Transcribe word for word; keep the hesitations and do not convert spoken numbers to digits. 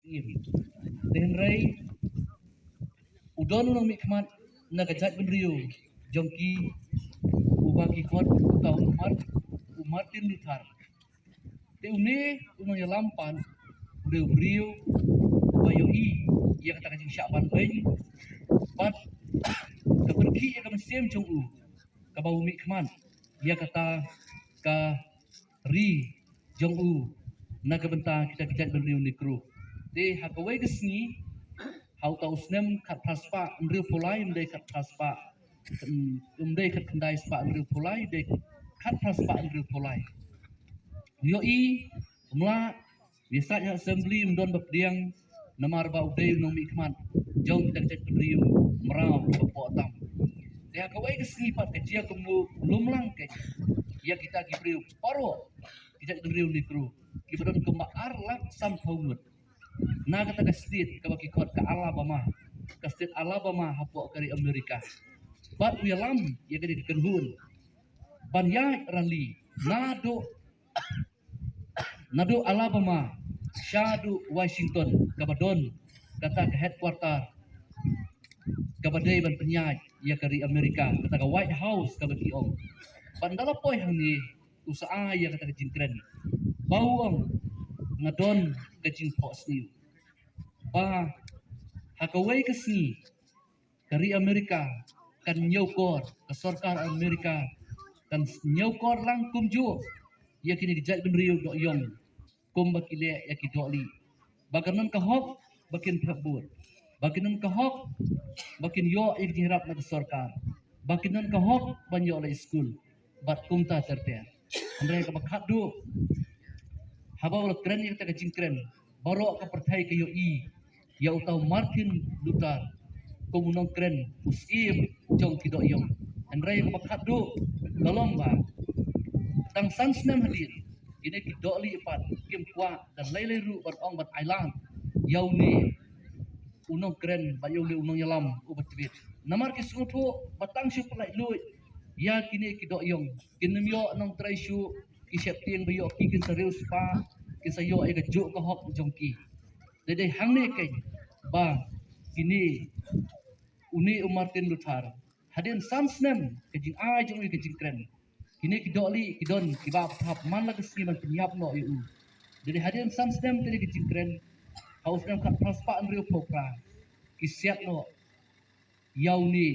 Te hynrei u don u nongmihkhmat na ka jaitbynriew jong ki uba ki khot uta u Mar-, u Martin Luther. Te une u nongïalam pat u dei u briew uba ïohi ïa kata ka jingshah ban beiñ bad ka pyrkhih ïa ka mynsiem jong u kaba u mihkhmat ïa kata ka ri jong u na ka bynta kita ki jaitbynriew Negro. Te ha kawei ka sngi ha uta u snem khatphra spah hynriewphew lai, ym dei khatphra spah, ym dei khatkhyndai spah hynriewphew lai, dei khatphra spah hynriewphew lai. U ïohi, um lah, u ïasaid ha assembly, um don ba pdiang, namar ba u dei u nongmihkhmat jong kita ki jaitbynriew mraw hapoh tam. Te ha kawei ka sngi pat ka jia kumno, u lum lang keiñ ïa kita ki briew baroh ki jaitbynriew Negro kiba don kumba ar lak sanphew ngut na kata ka state kaba ki khot ka Alabama, ka state Alabama hapoh ka ri Amerika. Bad u ïalam ïa kane ka kynhun ban ïaid rally naduh, naduh Alabama shaduh Washington kaba don kata ka headquarter kaba dei ban pynïaid ïa ka ri Amerika, kata ka White House kaba ki ong. Bad ynda la poi hangne u sa ai ïa kata ka jingkren ba u ong, nga don ka jingphohsniew ba ha kawei ka sngi ka ri Amerika kan ñiewkor, ka sorkar Amerika kan ñiewkor lang kumjuh ïa kine ki jaitbynriew dohïong kumba ki leh ïa ki dohlieh, ba kan don ka hok ba kin thep vote, ba kin don ka hok ba kin ïoh ïa ki jingïarap na ka sorkar, ba kin don ka hok ban ïoh leit skul bad kumta ter ter. Hynrei kaba khatduh, haba u la kren ïa kata ka jingkren, baroh ka pyrthei ka ïohi ïa uta u Martin Luther kum u nongkren u syiem jong ki dohïong. Hynrei kaba khatduh ka long ba tang san snem hadien kine ki dohlieh pat kim kwah da lei lei ruh ban ong ban ailad ïa une u nongkren bad ïa une u nongïalam uba tbit. Namar ki sngewthuh ba tang shu pyllait luid ïa kine ki dohïong, kin ym ïoh nongtrei shuh, ki sheptieng ba ïoh ki kin sa riewspah, kin sa ïoh ïa kajuh ka hok jong ki. Dei dei hangne keiñ ba kine, une u Martin Luther, hadien san snem ka jingai jong u ïa ka jingkren, kine ki dohlieh ki don kiba pynthap man la ka sngi ban pynïap noh ïa u. Dei dei hadien san snem kane ka jingkren, ha u snem khatphra spah hynriewphew phra, ki siat noh ïa une